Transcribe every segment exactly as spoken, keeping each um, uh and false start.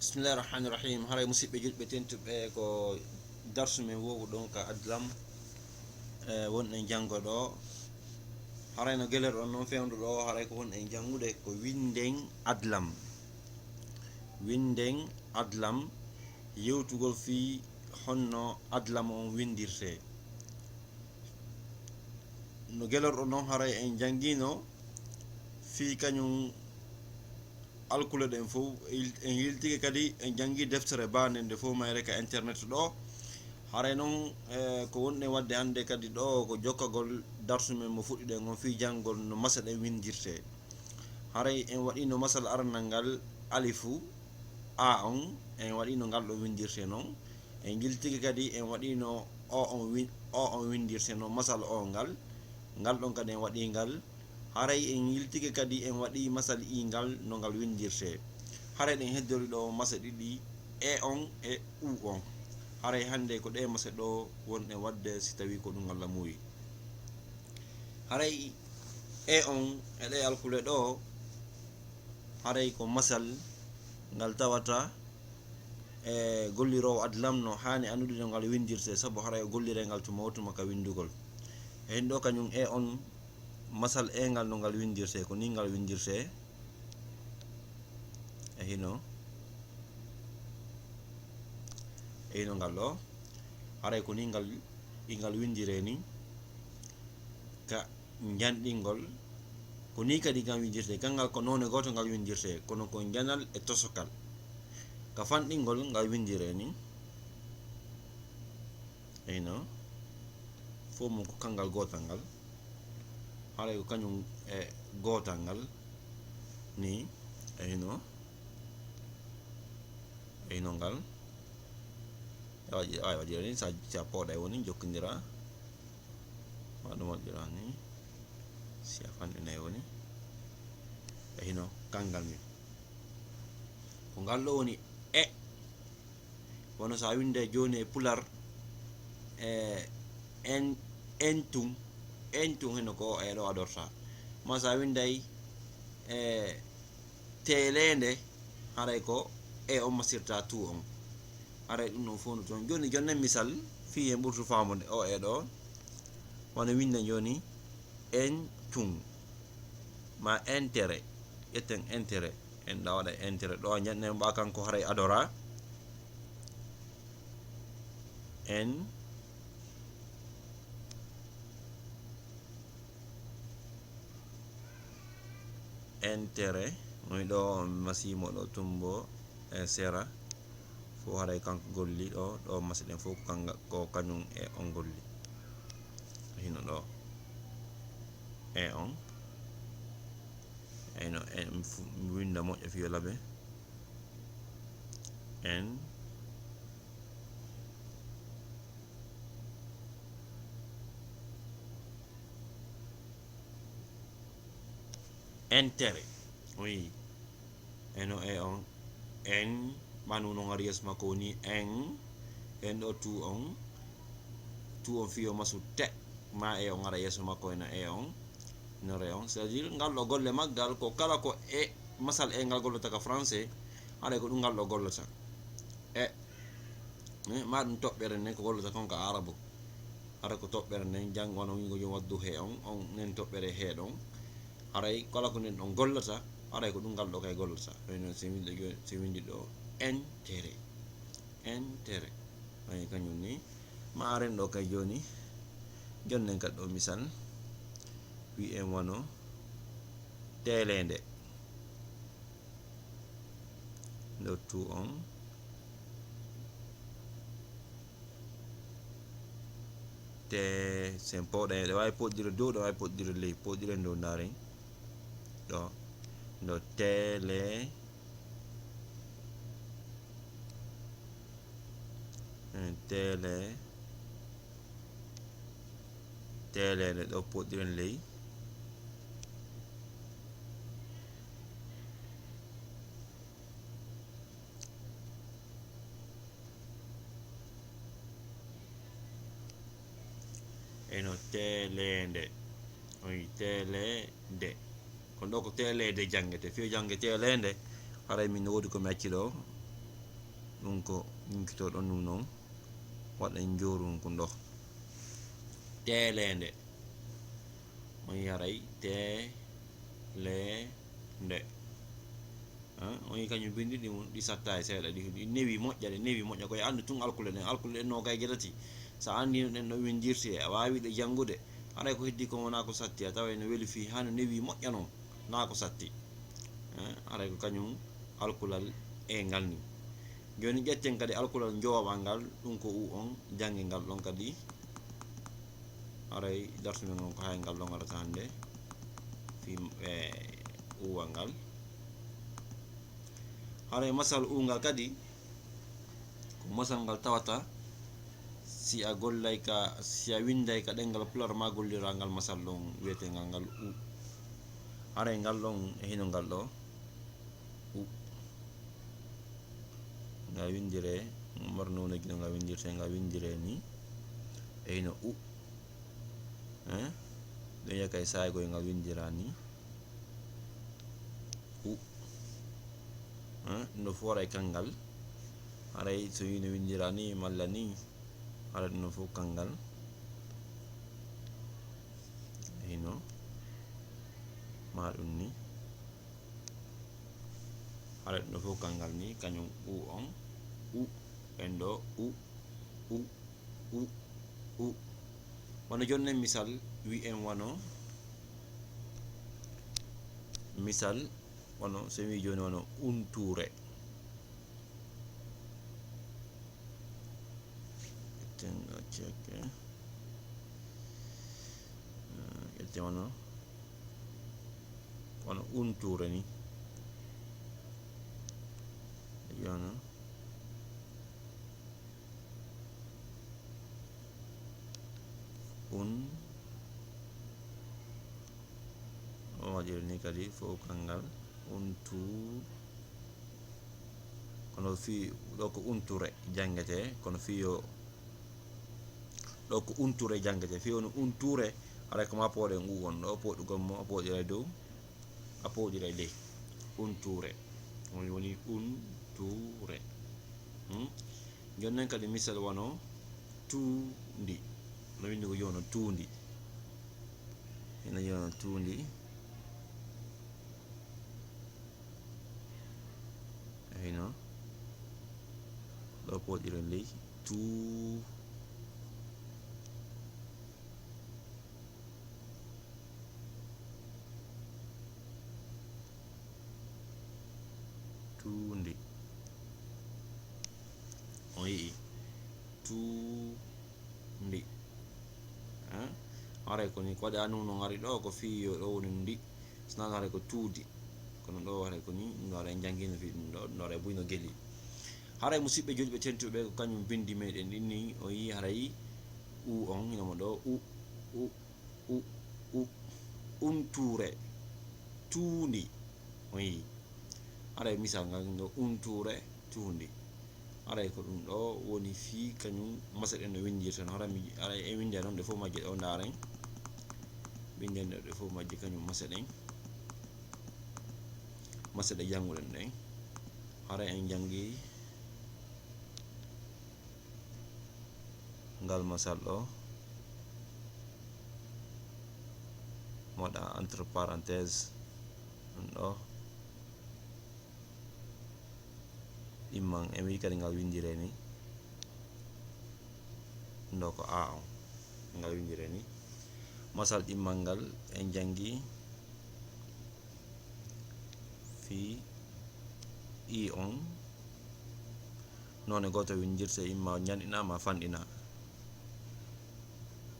Bismillahi rahmani rahim. Haray, musidɓe julɓe tentuɓe, ko darsu men wowu ɗon ka adlam, e, wonɗen janngo ɗo. Haray no gelerɗon non fewndu ɗo, haray ko wonɗen janngude ko winden adlam. Winden adlam, yewtugol fii honno adlam on windirtee. No gelorɗon non, haray en janngino fii kañum alkule ɗen fow. En yiltike kadi, en janngi deftere ba nden, nde fow mayre ka internet ɗo. Haray non, e, ko wonɗen waɗde hannde kadi ɗo ko jokkagol darsu men mo fuɗɗiɗen on fii janngol no masa ɗen windirtee. Haray en waɗino masal aranal ngal alifu a on, en waɗino ngal ɗo windirtee non. En yiltike kadi, en waɗino o on win-, o on windirtee non, masal o ngal. Ngal ɗon kadi en waɗi ngal. Haray en yiltike kadi, en waɗi masal i ngal, no ngal windirtee. Haray ɗen heddori ɗo masa ɗiɗi, e on e u on. Haray hannde ko ɗe masa ɗo wonɗen waɗde si tawii ko ɗum Allah muuyi. Haray e on e ɗe alkule ɗo, haray ko masal ngal tawata e golliroowo adlam no haani anndude no ngal windirtee, sabu haray o golliray ngal tuma o tuma ka winndugol. E hino ɗo kañum e on masal e ngal no ngal windirtee, ko nii ngal windirtee. E hino, e hino ngal ɗo, haray ko nii ngal, i ngal windiree nii. Ka njanɗingol, ko nii kadi ngal windirtee. Kanngal ko noone gooto ngal windirtee, kono ko njanal e tosokal. Ka fanɗingol ngal windiree nii. Eyno. Fof mum ko kanngal gootal ngal. Haray ko kañum e gootal ngal. Nii. Eyno. Eyno ngal. Awa, awa, waɗira nii, sa, sa pooɗay woni jokkondira. Waɗa ɗum waɗira nii. Si a fanɗi nayi woni. E hino kanngal nii. Ko ngal ɗo woni e. Wano sa winnday jooni e pular, e, en, en tun, en tun hino ko e ɗo adorta. Ma sa winnday, e, teeleende, haray ko e on masirta tu on. Haray ɗum ɗon fof no toon. Jooni, jonnen misal, fii en ɓurtu faamude o e ɗo. Wano winnda jooni, en tun. Ma intérêt. Ƴetten intérêt. En ɗa waɗa intérêt. Ɗo a njanɗen ɓa kanko haray adora. En intérêt, woni ɗo masiimo ɗo tumbo e sera, fof haray kanko golli ɗo, ɗo masi ɗen fof ko kanga, ko kañum e on golli. Hino ɗo. E on. Eyno, en fu-, mi winnda moƴƴa fii yo laɓe. En. Intérêt. Oui. Eno e on. En. Manu no ngari yeeso makko woni en. En ɗo tu on. Tu on fii yo masu te. Ma e on ara yeeso makko ena e on. Nore on. C'est-à-dire, ngal ɗo golle maggal ko kala ko e masal e ngal gollata ka français. Haray ko ɗum ngal ɗo gollata. E. Eh, ma ɗum toɓɓere nden ko gollata kon ka arabu. Haray ko toɓɓere nden janngo wano wingo jom waddu he on, on nen toɓɓere he ɗon. Haray kala ko nden ɗon gollata, haray ko ɗum ngal ɗo kay gollata. Ɓay noon si windi ɗo, si windi ɗo intérêt. Intérêt. Ɓay kañum ni. Ma aren ɗo kay jooni. Jonnen kat ɗo misal. Wi en wano teeleende. Nottu on. Te sen pooɗa, ɗe waawi poɗɗire dow, ɗe waawi poɗɗire ley. Poɗɗire dow ndaaren. Ɗo. Ndo teele. Eh, teele. Teeleende ɗo poɗɗiren ley. Eno teeleende. Oyi teeleende. Kono ɗo ko teeleende janngete. Fiyo jannge teeleende. Haray min no woodi ko mi acci ɗo. Ɗum ko ñinkitooɗo ɗum noon, waɗen njoorunku ndo. Teeleende. On yaray teeleende. Hein? On yi kañum binndi ɗi mum, ɗi sattaay seeɗa, ɗi, ɗi newi moƴƴa, ɗi newi moƴƴa. Ko e anndu tun alkule ɗen, alkule ɗen noogay e tati. So a anndino ɗen no winndirtee, a waawi ɗe janngude, haray ko heddii kon wonaa ko satti, a taway no weli fii, haa no newi moƴƴa non, naa ko satti. Eh, haray ko kañum alkulal e ngal ni. Jooni ƴetten kadi alkulal njooɓal ngal, ɗum ko u on, jannge ngal ɗon kadi. Haray darsu men on ko hay ngal ɗon arata hannde, fii, e, uwal ngal. Haray masal u ngal kadi, ko masal ngal tawata si a gollay ka, si a winnday ka ɗemngal Pulaar ma golliraa ngal masal ɗon wi'eteengal ngal u. Haray ngal ɗon e hino ngal ɗo u. Ngal winndiree, mar noone gino ngal winndirtee, ngal winndiree ni e hino u. Eh? Ɗum wi'a kay saaygoy ngal winndiraa ni. U. Eh? Ɗum ɗo fof haray kanngal. Haray so wii no winndiraa ni, malla ni, haray ɗum ɗo fof kanngal. Hino. Ma ɗum ni. Haray ɗum ɗo fof kanngal ni, kañum u on. U. En ɗo u. U. U, u. Wano jonnen misal, wi'en wano, misal, wano, so mi wi'i jooni wano untuure. Ƴetten, acceke. Eh, ƴetten wano, wano untuure ni. Wano. Un, o waɗiri ni kadi fof kanngal, untu, kono fii ɗo ko unture janngetee, kono fii yo, ɗo ko unture janngetee, fii woni unture, haray ko ma pooɗen u on ɗo, pooɗugol mo, a pooɗira e dow. A pooɗira e ley. Untuure. Woni, woni untuure. Hmm? Jonnen kadi misal wano tuundi. No winndi ko jooni tuundi. Ina jooni tuundi. Hino. Ɗo pooɗira ley. Tuu. Tuundi. On yi'i? Tuundi. Hein? Haray ko ni, ko waɗi a nuno ngari ɗo, ko fii yo ɗo woni ndi. Sinaa haray ko tuudi. Kono ɗo haray ko ni, ɗum ɗo haray janngino fii ɗum ɗo, ɗum ɗo haray buy no geli. Haray musiɓɓe julɓe tentuɓe, ko kañum binndi meɗen ɗin ni, o yi'i haray u on, ina mo ɗo, u, u, u, u, untuure, tuundi, on yi'i. Haray misal ngal ɗo, untuure, tuundi. Haray ko ɗum ɗo woni fii kañum mase ɗen no winndirta no. Haray mi, haray en winnda noon ɗe fof majje ɗo, ndaaren. Winnda ɗe fof majje kañum mase ɗen. Mase ɗe jannguɗen ɗen. Haray en janngi ngal masal ɗo. Mo waɗa entre parenthèse, ɗum ɗo. Ɗimman, en wi'i kadi ngal winndiree ni. Ɗo ko a on. Ngal winndiree ni. Masal ɗimmal ngal en janngi fii i on. Noone gooto winndirtee imma janɗina ma fanɗina.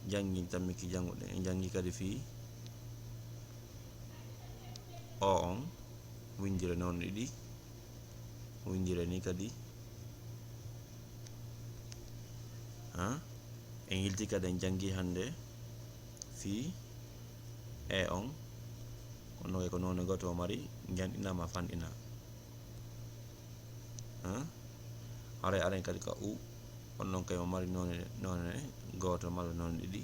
Janngin tammi ki jannguɗen. En janngi kadi fii o on. Winndire noone ɗiɗi. Winndire ni kadi. Ha? En yilti kadi en janngi hannde fii e on. Kono kay ko noone gooto o mari, janɗina ma fanɗina. Ha? Haray aren kadi ka u, on non kay o mari noone, noone gooto malla noone ɗiɗi.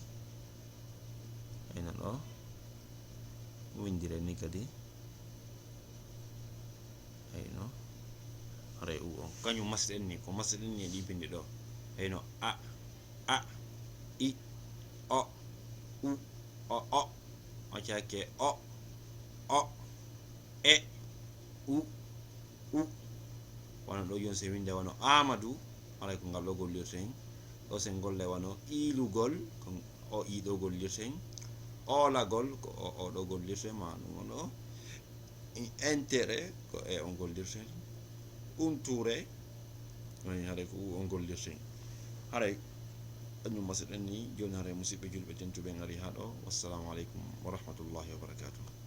Ayno ɗo. Winndire ni kadi. Ayno. Haray u on. Kañum masɗen ni, ko masɗen ni e ɗi binndi ɗo. Heyno a, a, i, o, u, o, o, o cake o, o, e, u, u. Wano ɗo jooni se winde wano Amadou, haray ko ngal ɗo gollirten. Ɗo sen golle wano iilugol, ko o i ɗo gollirten. Oolagol, ko o o ɗo gollirten, ma ɗum wano intérêt, ko e on gollirten. Unture, woni haray ko u on gollirten. Haray, ɗum masɗen ni, jooni haray musidɓe julɓe tentuɓe en ari haa ɗo. Wassalamu aleykum wa rahmatullahi wa barakatuh.